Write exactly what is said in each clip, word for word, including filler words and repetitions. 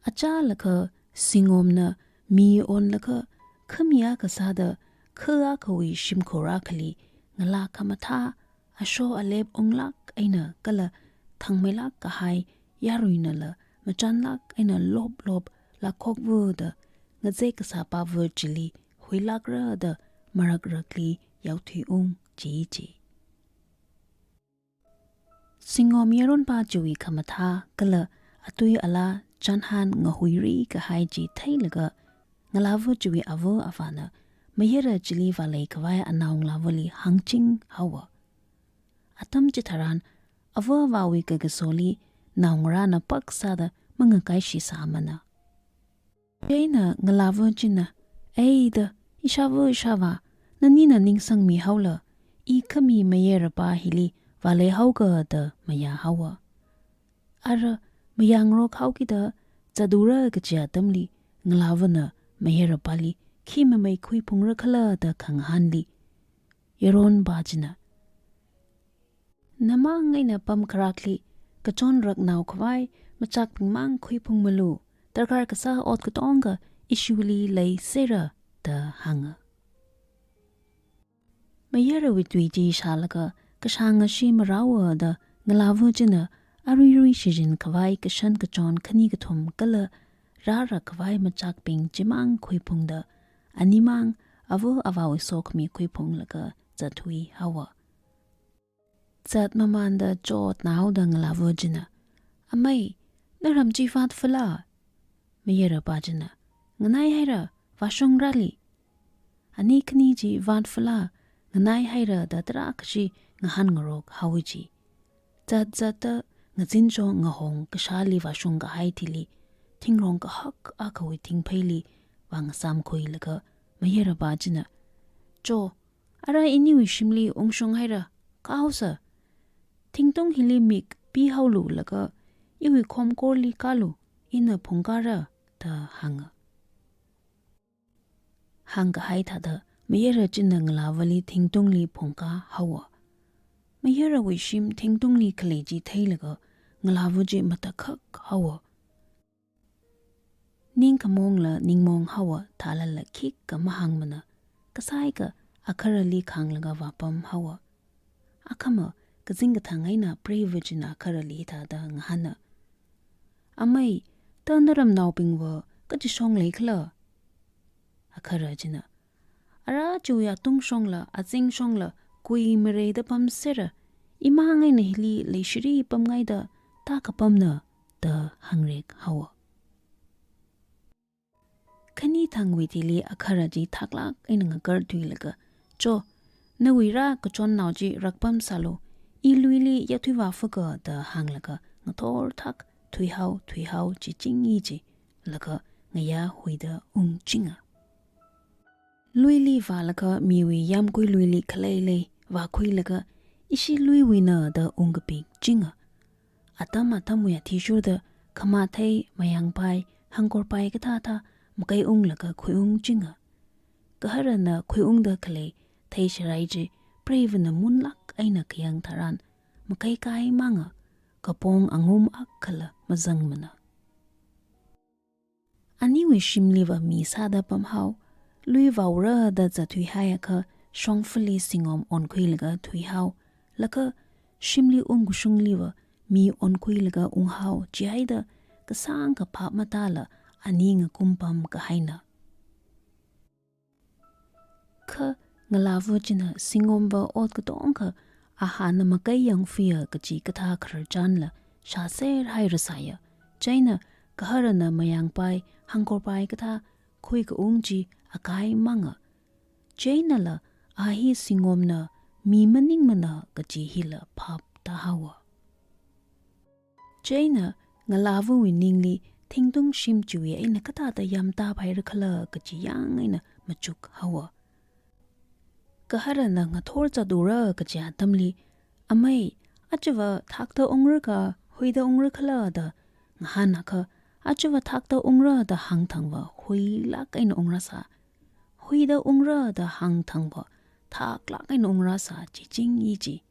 Achālakha singomna mi onlaga khami akha sāda kha akhawui shimkhur akhali ngalā khamathā asho alep unglāk eina kala thangmeilāk kahai yaruinala machānlāk eina loplop lākhokva da ngazek kasā pava chili huilākra da marakrakli yaothui ung chi chi. Singom yaronpa chiwui khamathā kala atui alā chānhan ngahuiri kahai chi theilaga ngalāva chiwui ava avāna mayara chili vālei khavai anaongalāvali hāngching haowa. Atam chitharan ava avāwui kakasoli naongarāna pak sāda mangakaishi sāmana. Chieina ngalāva china, "Ei da, ishāva ishāvā, nanina ningsangmi haola, i khami mayarapa hili vālei haoga," da mayā haowa. Ara mayangrok haokida zatura kachi atamli ngalāvana mayarapali khi mamei khuiphungra khala da khangahānli yaronpa china, "Namang eina pam kharakli kachon raknao khavai machakbing mang khuiphungmalu, darkar kasā ot katonga ishili leisera," da hānga. Mayarawui tui chi shālaga kashāng ashi marāowa da ngalāva china aruirui shichin khavai kashan kachon khani kathum kala rāra khavai machakbing chimang khuiphungda animang ava avāwui sokhami khuiphunglaga zatthui haowa. Zatmamanda chotnaoda ngalāva china, "Amei, naram chi vātfala?" Mayarapa china, "Nganaihaira, vāshungrali." Ani khani chi vātfala, nganaihaira da tarākhashi ngahānngarok haowa chi. Zat zatta ngazinshong ngahong kashāli vāshung kahai thili thingrong kahak akhawui thingpheili vāngasāmkhuilaga mayarapa china, "Cho, ara iniwui shimli ungshunghaira, kāhaosa. Thingtung hili mik pihaolu laga iwui khomkorli kālu, ina phungkāra," da hānga. Hāngkahai thāda mayara china ngalāvali thingtungli phungkā haowa. Mayarawui shim thingtungli khalei chi theilaga ngalāva chi matakhak haowa. Ning khamongla ningmong haowa, thālala khikha mahāngmana, kasāikha akharali khānglaga vāpam haowa. Akhama kazing kathang eina preiva china akharali thāda ngahāna, "Amei, ta naramnaobingva kachi shong leikhala?" Akhara china, "Ara chiwui atungshongla azingshongla kui mareida pamsera, imang eina hili leishiri pamngaida ta kapamna," da hāngrek haowa. Khani thangwui thili akhara chi thaklāk eina ngakarthuilaga, "Cho, nawui rā kachonnao chi rakpamsālu, i luili yathui vāfaka," da hānglaga ngathor thak thuihao thuihao chi chingi chi laga ngayā huida ungchinga. Luili vālaga miwui yamkui luili khaleilei vākhuilaga, "Ishi luiwuina," da ungkapik chinga. Atam atamwui athishurda khamathei, mayangpai, hangkorpai kathāthā makei unglaga khuiung chinga. Gaharana khuiungda khalei theisharai chi preivana munlāk eina khayang tharan makei kai manga, kapong angum akhala mazangmana. Aniwui shimliva mi sāda pamhao, lui vāura da zatthuihaiakha shongfali singom onkhuilaga thuihao, laga shimli ungkashungliva mi onkhuilaga unghao chihaida kasāngkha phap matāla ani ngakum pamkahaina. Kha ngalāva china singomva ot katonga ahāna makei yangfiya kachi kathā khararchanla shāser hairasāya. Chieina gaharana mayangpai, hangkorpai kathā khuikaung chi akai manga. Chieinala a hi singomna, mi maningmana kachi hila phap tāhaowa. Chieina ngalāvawui ningli thingtung shim chiwui eina kathāda yamtāpaira khala kachi yang eina machuk haowa. Gaharana ngathor zatura kachi atamli, "Amei, achava thakta ungra ka huida ungra khala?" da ngahānakha, "Achava thakta ungra," da hāngthangva huilāk eina ungrasā. "Huida ungra," da hāngthangva thaklāk eina ungrasā chi chingi chi.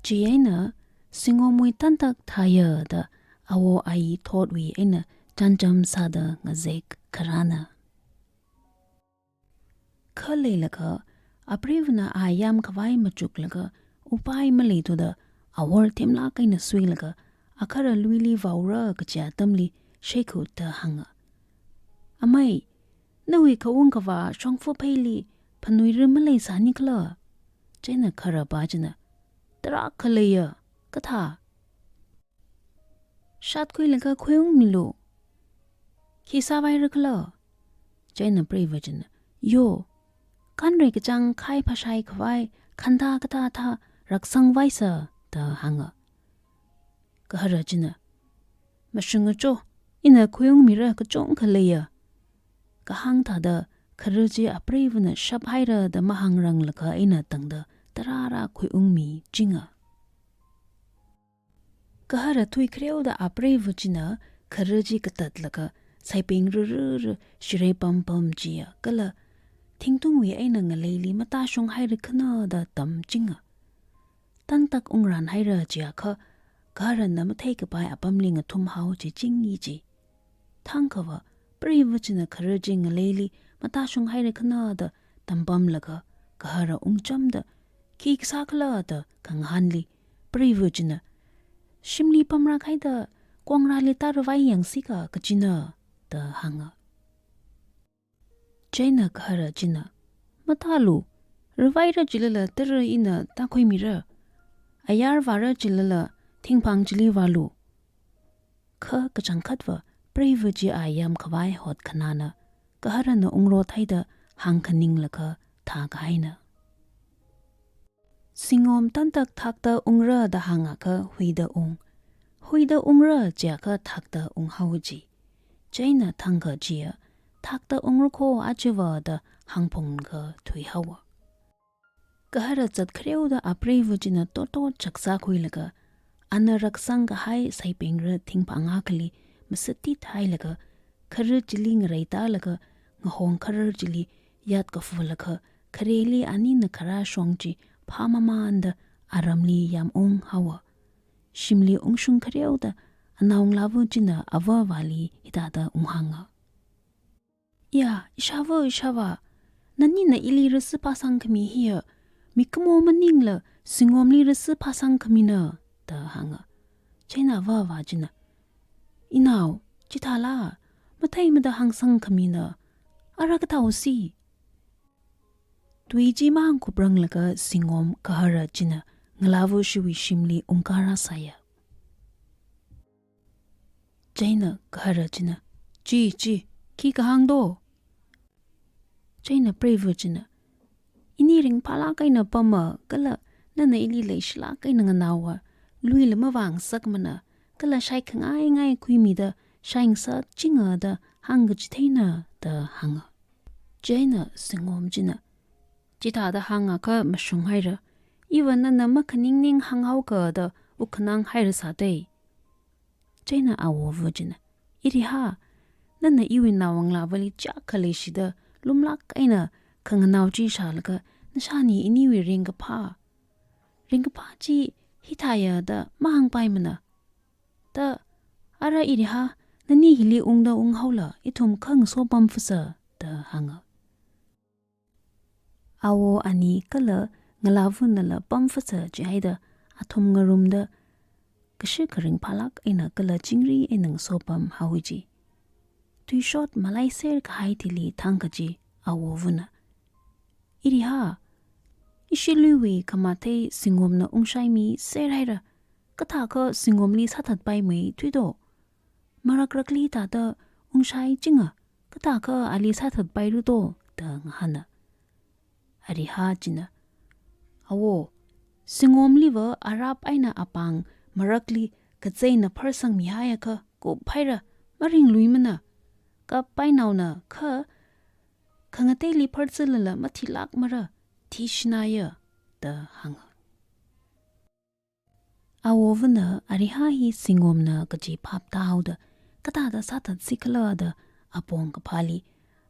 Chieina singomwui tantak thāya da awo ayi thotwui eina chānjam sāda ngazek kharāna. Kha leilakha, apreivana a yam khavai machuklaga, upai maleithuda, awor themlāk eina suilaga, akhara luili vāura kachi atamli, Sheikhu da hānga. Amei, nawui khaung khavā shongfa pheili, phanui rim maleisāni khala? Chieina kharapa china, tarākha leiya, kathā? Shatkhuilaga khuiungmilu. Khi sāvaira khala? Chieina preiva china, yo, kanrei kachāng khai phāshai khavai, khanda kathā thā raksangvaisa da hānga. Gahara china, mashunga cho, ina khuiungmira kachungkha leiya. Kahāng thāda, khara chi apreivana shaphaira da mahāngranglakha eina tangda, tarāra khuiungmichinga. Gahara thui khareoda apreiva china khara chi katatlaga, saiping rururu shirei pampam chiya kala, thingtungwui eina ngaleili matāshunghaira khana da tamchinga. Tantak ungranhaira chiakha, gaharana matheikapai apamli ngathumhao chi chingyi chi. Thangkhava, preiva china khara chi ngaleili matāshunghaira khana da tampamlaga, gahara ungchamda, khi kasā khala da khangahānli, preiva china, shimli pamrāk haida, kongrāli tāravai yangsika kachina da hānga. Chieina gahara china, matālu, ravaira chilala tara ina tākhuimira, ayar vāra chilala thingphang chili vālu. Kha kachangkhatva preiva chi a yam khavai hotkhanāna, gaharana ungrot haida hāngkhaninglakha thākahaina. Singom tantak thakta ungra da hāngakha huida ung. Huida ungra chiakha thakta unghao chi. Chieina thangkha chiya, thakta ungra kho ajava da hāngphungkha thuihaowa. Gahara zat khareoda apreiva china totot chaksākhuilaga, ana raksang kahai saipingra thingphang akhali masatit hailaga, khara chili ngareitālaga, ngahong kharar chili yatkafulaga, khareli anina kharā shong chi phāmamānda aramli yamunghaowa. Shimli ungshung khareoda, anaongalāva china avāvali hithāda unghānga. Ya, ishāva, ishāva, nanina ili rasi phāsangkhami hiya, mikumo maningla, singomli rasi phāsangkhamina, da hānga. Chieina avāva china, inao, chithāla, matheimada hāngsangkhamina, ara kathāosi. Tui chi mahāngkupranglaga singom gahara china, ngalāva shiwui shimli ungkara sāya. Chieina gahara china, chi, chi, khi kahāng do? Chieina preiva china, ini ringphālāk eina pama kala, nana ili leishilāk eina nganaowa, luila mavāngasakmana, kala shai khangaingai khuimida, shai ngasakchinga da hāngkachitheina da hānga. Chieina singom china, chithāda hāngakha mashunghaira, iva nana makhaningning hānghaoka da wukkhanang hairasātei. Chieina awova china, irihā, nana iwui naongalāvali chakha leishida lumlāk eina khanganao chi shālaga, nashāni iniwui ringkaphā, ringkaphā chi hithāya da mahāngpaimana. Da, ara irihā, nani hili ungda unghaola, ithum khangaso pamfasa, da hānga. Awo ani kala ngalāvanala pamfasa chihaida, athum ngarumda, kashi kharing phālāk eina kala chingri eina ngaso pamhaowa chi. Tuishot malaiser kahai thili thangkha chi awovana, irihā, ishi luiwui khamathei singomna ungshaimiser haira, kathākha singomli sāthatpaimeithuido. Marakrakli thāda ungshaichinga, kathākha ali sāthatpairudo, da ngahāna. Arihā china, awo, singomliva arap eina apāng marakli kazeina pharsangmihaiakha kuphaira, maringluimana, kapainaona kha khangateili pharzalala mathilākmara, thishinaya, da hānga. Awovana arihā hi singomna kaji phap tāhaoda, kathāda sāthatsi khala da apong kaphāli,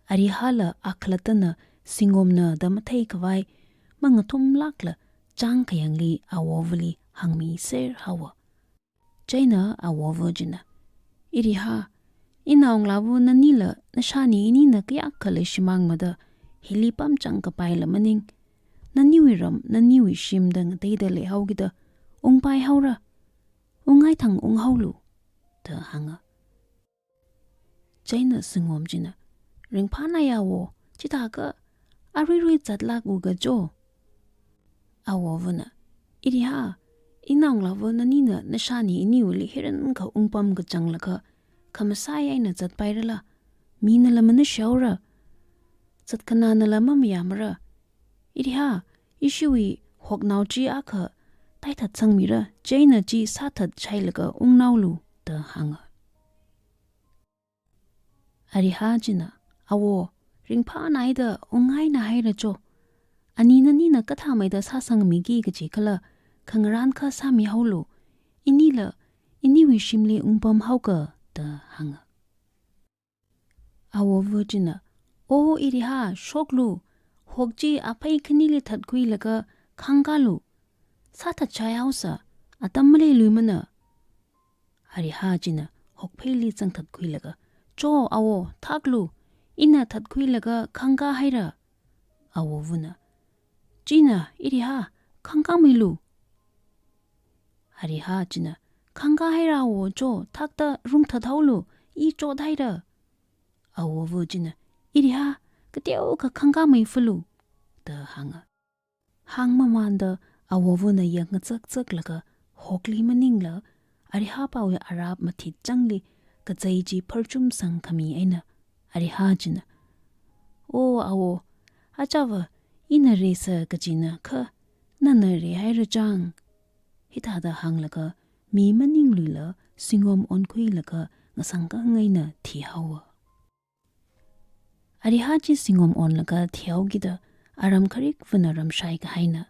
arihāla akhalattana singomna da matheikhavai mangathumlākla chāngkhayangli awovali hāngmiser haowa. Chieina awova china, "Iriha, inao ngalāva nanila nashani inina kayākha leishimāngmada hili pamchang kapaila maning. Naniwui ram, naniwui shimda ngateida leihaokida ungpai haora. Ungngaithang unghaolu," da hānga. Chieina singom china, "Ringphānai awo, chithākha aruirui zatlākuka cho." Awovana, "Iriha, inao ngalāva nanina nashani iniwuili hirankha ungpam kachanglaga, khamasai eina zatpairala, minala manashaora, zatkhanānala mamayāmara. Iriha, ishiwui hoknao chi akha taithat sangmira, chieina chi sāthat shailaga ungnaolu," da hānga. Ariha china, "Awo, ringphānaida ungngaina haira cho. Ani nanina kathāmeida sāsangmiki kaji kala khangarān kha sāmihaolu. Inila iniwui shimli ungpamhaoka," da hānga. Awova china, "O Iriha, shoklu, hok chi aphei khanili thatkhuilaga khāngkālu. Sāthat shaihaosa, atam maleiluimana." Ariha china hokpheili zangthatkhuilaga, "Cho awo, thaklu, ina thatkhuilaga khāngkā haira." Awovana, "China, Iriha, khāngkāmeilu." Ariha china, "Khāngkā haira awo cho, thakta rungthathaolu, i chothaira." Awova china, "Iriha, kateokha khāngkāmeifalu," da hānga. Hāngmamānda awovana yangngazakzaklaga hokli maningla, Arihapawui arap mathit changli kazei chi pharchumsang khami eina Ariha china, "O awo, achava, ina reisa kajina kha, nana reihaira chang." Hithāda hānglaga mi maningluila singom onkhuilaga ngasangkang eina thihaowa. Ariha chi singom onlaga thihaokida aram kharitvana ramshai kahaina.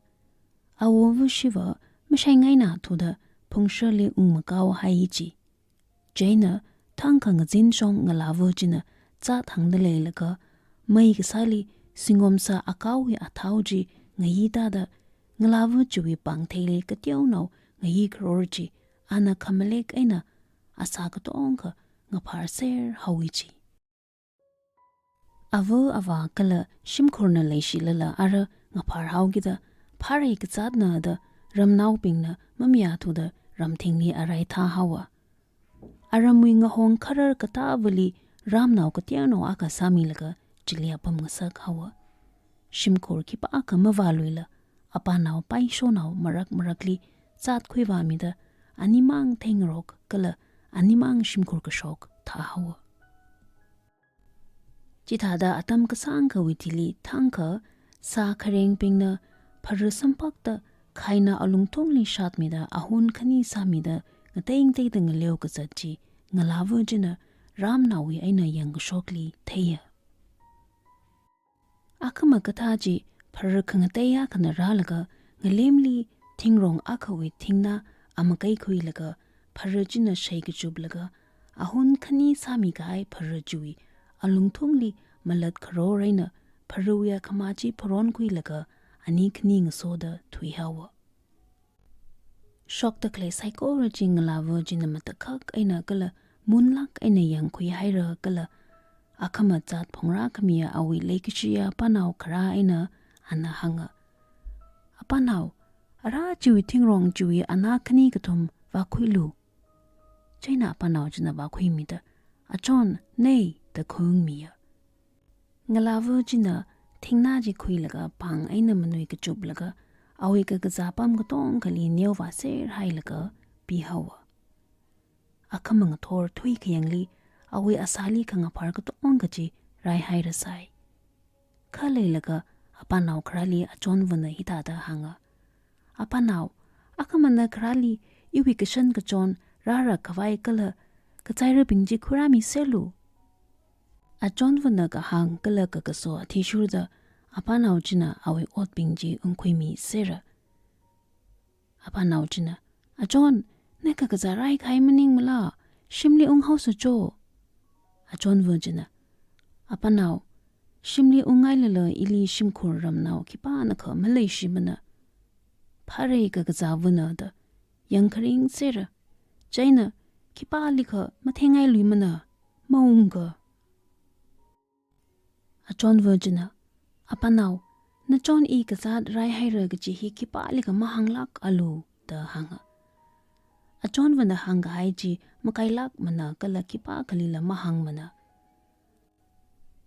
Awova shiva mashaingaina thuda phungshali ungmakao hai chi. Chieina thangkha ngazinshong ngalāva china zat hāngda leilaga, mei kasāli singomsa akaowui athao chi ngayi tāda, ngalāva chiwui pāngtheili kateonao ngayi kharor chi ana khamalek eina asā katongkha ngaphar ser haowa chi. Ava avā kala shimkhurna leishilala ara ngaphar haokida, pharei kazatna da ramnaobingna mamayā thuda ramthingli arai thā haowa. Aramwui ngahong kharar katāvali ramnao kateonao akha sāmilaga chili apam ngasak haowa. Shimkhur khipākha mavāluila, apanao paishonao marak marakli zat khuivāmida, animang theingarok kala animang shimkhur kashok thā haowa. Chithāda atam kasāngkhawui thili thangkha sā kharengbingna phara sampakta khaina alungthungli shatmida ahun khani sāmida ngateingateida ngaleo kazat chi ngalāva china ramnaowui eina yangkashokli theiya. Akhama kathā chi phara khangatei akhana rālaga ngalemli thingrong akhawui thingnā amakei khuilaga phara china shei kachuplaga ahun khani sāmikahai phara chiwui alungthungli malat kharor eina pharawui akhama chi pharon khuilaga ani khani ngasoda thuihaowa. Shokda khalei saikora chi ngalāva china matakhak eina kala munlak eina yangkhui haira kala akhama zat phungrā khamiya awui leikashiya panao kharā eina ana hānga, "Apanao, ara chiwui thingrong chiwui anā khani kathum vākhuilu." Chieina apanao china vākhuimida, "Achon, nei," da khaungmiya. Ngalāva china thingnā chi khuilaga pāng eina manui kachuplaga awui kakazā pam katongkhali neovā ser hailaga pihaowa. Akhama ngathor thuikhayangli awui asāli khangaphar katongkha chi raihairasai. Kha leilaga apanao kharāli achonvana hithāda hānga, "Apanao, akhamana kharāli iwui kashan kachon rāra khavai kala kazairabing chi khuirāmiserlu." Achonvana kahāng kala kakaso athishurda apanao china awui otbing chi ungkhuimisera. Apanao china, "Achon, na kakazā raikahai maningmala, shimli unghaosa cho." Achonva china, "Apanao, shimli ungngailala ili shimkhur ramnao khipānakha maleishimana. Pharei kakazāvana da yangkharing sera. Chieina khipālikha matheingailui mana, maungka. Achonva china, "Apanao, nachon i kazāt raihaira kaji hi khipālikha mahānglākalu," da hānga. Achonvana hāngkahai chi makailākmana kala khipākhalila mahāngmana.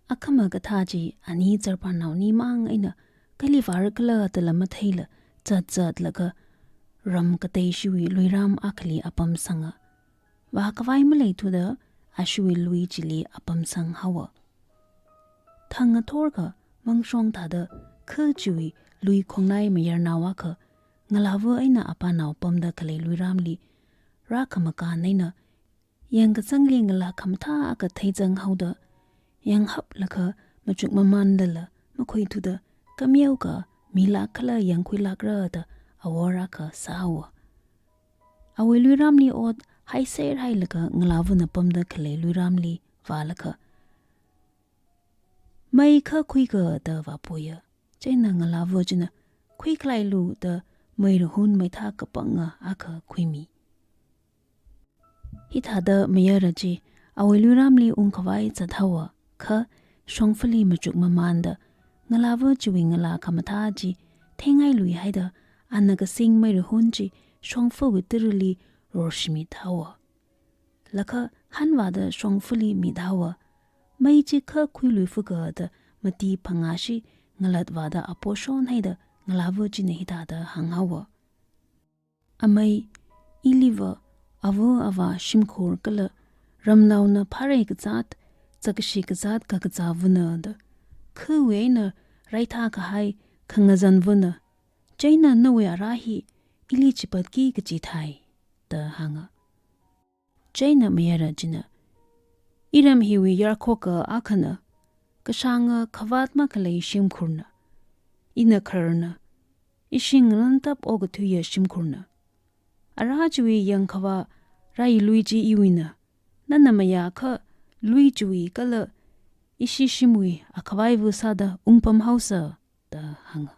Akhama kathā chi ani zarpānaonimang eina kali vārakhala dala matheila zatzatlaga ram kateishiwui luiram akhali apamsanga. Vākhavai maleithuda ashiwui lui chili apamsanghaowa. Thang ngathorkha mangshong thāda kha chiwui lui khongnai mayarnao akha ngalāva eina apanao pamda khalei luiramli rākhamakān eina yangkachangli ngalā khamathā akha theizanghaoda, yanghaplaga machuk mamānlala makhuithuda, kameokha milākkhala yangkhuilākra da awor akha sāhaowa. Awui luiramli ot haiserhailaga ngalāvana pamda khalei luiramli vālaga, "Mei kha khuika?" da vāpoya. Chieina ngalāva china, "Khuikhalailu," da mei rahun meithā kapanga akha khuimi. Hithāda mayara chi awui luiramli ungkhavai zathaowa, kha shongfali machuk mamānda ngalāva chiwui ngalā khamathā chi theingailui haida ana kasing mei rahun chi shongfawui tarali rorshimit haowa. Laga hanvāda shongfali mithaowa. Mei chi kha khuilui fuka da mati phangāshi ngalatvāda aposhon haida ngalāva china hithāda hānghaowa. "Amei, iliva ava avā shimkhur kala ramnaona pharei kazāt, zakkashi kazāt kakazāvana da khawui eina raithākahai khangazanvana. Chieina nawui ara hi ili chipatki kachi thai," da hānga. Chieina mayara china, "Iram hiwui yarkhoka akhana, kashānga khavāt makhalei shimkhurna, ina khararna, ishi ngalāntap okathuiya shimkhurna. Ara chiwui yangkhavā rai lui chi iwuina, nana mayākha lui chiwui kala ishi shimwui akhavaiva sāda ungpamhaosa," da hānga.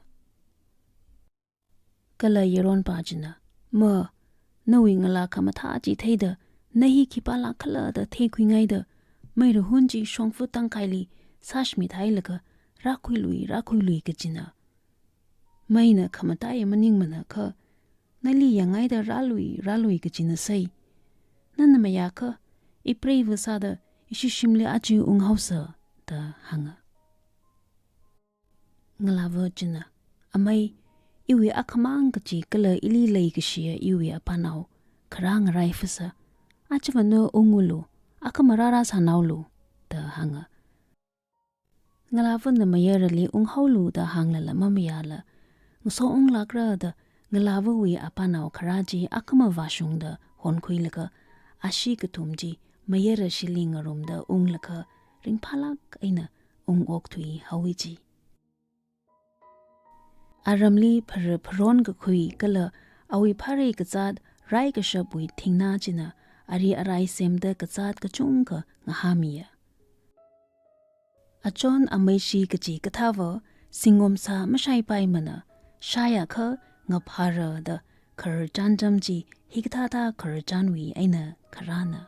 Kala yaronpa china, "Ma, nawui ngalā khamathā chi theida, na hi khipālākkhala da theikhuingaida, mei rahun chi shongfa tangkhaili sāshimit hailaga rākhuilui, rākhuilui kachina. Meina khamataiya maningmana kha, nali yangngaida rālui, rālui kachina sai. Nana mayākha, ipreiva sāda ishi shimli aja unghaosa," da hānga. Ngalāva china, "Amei, iwui akhamang kachi kala ili leikashiya iwui apanao kharā ngaraifasa. Achivana ungulu, akhama rārāsānaolu," da hānga. Ngalāvana mayarali unghaolu da hānglala mamayāla, ngaso unglākra da ngalāvawui apanao kharā chi akhama vāshungda honkhuilaga, ashi kathum chi mayara shili ngarumda unglaga ringphālāk eina ungokthuihaowa chi. Aramli phara pharon kakhui kala awui pharei kazāt raikashapwui thingnā china ari arai semda kazāt kachungkha ngahāmiya. Achon ameishi kachi kathāva singomsā mashaipaimana, shāyākha ngaphāra da khararchan cham chi hikathāda khararchanwui eina kharāna.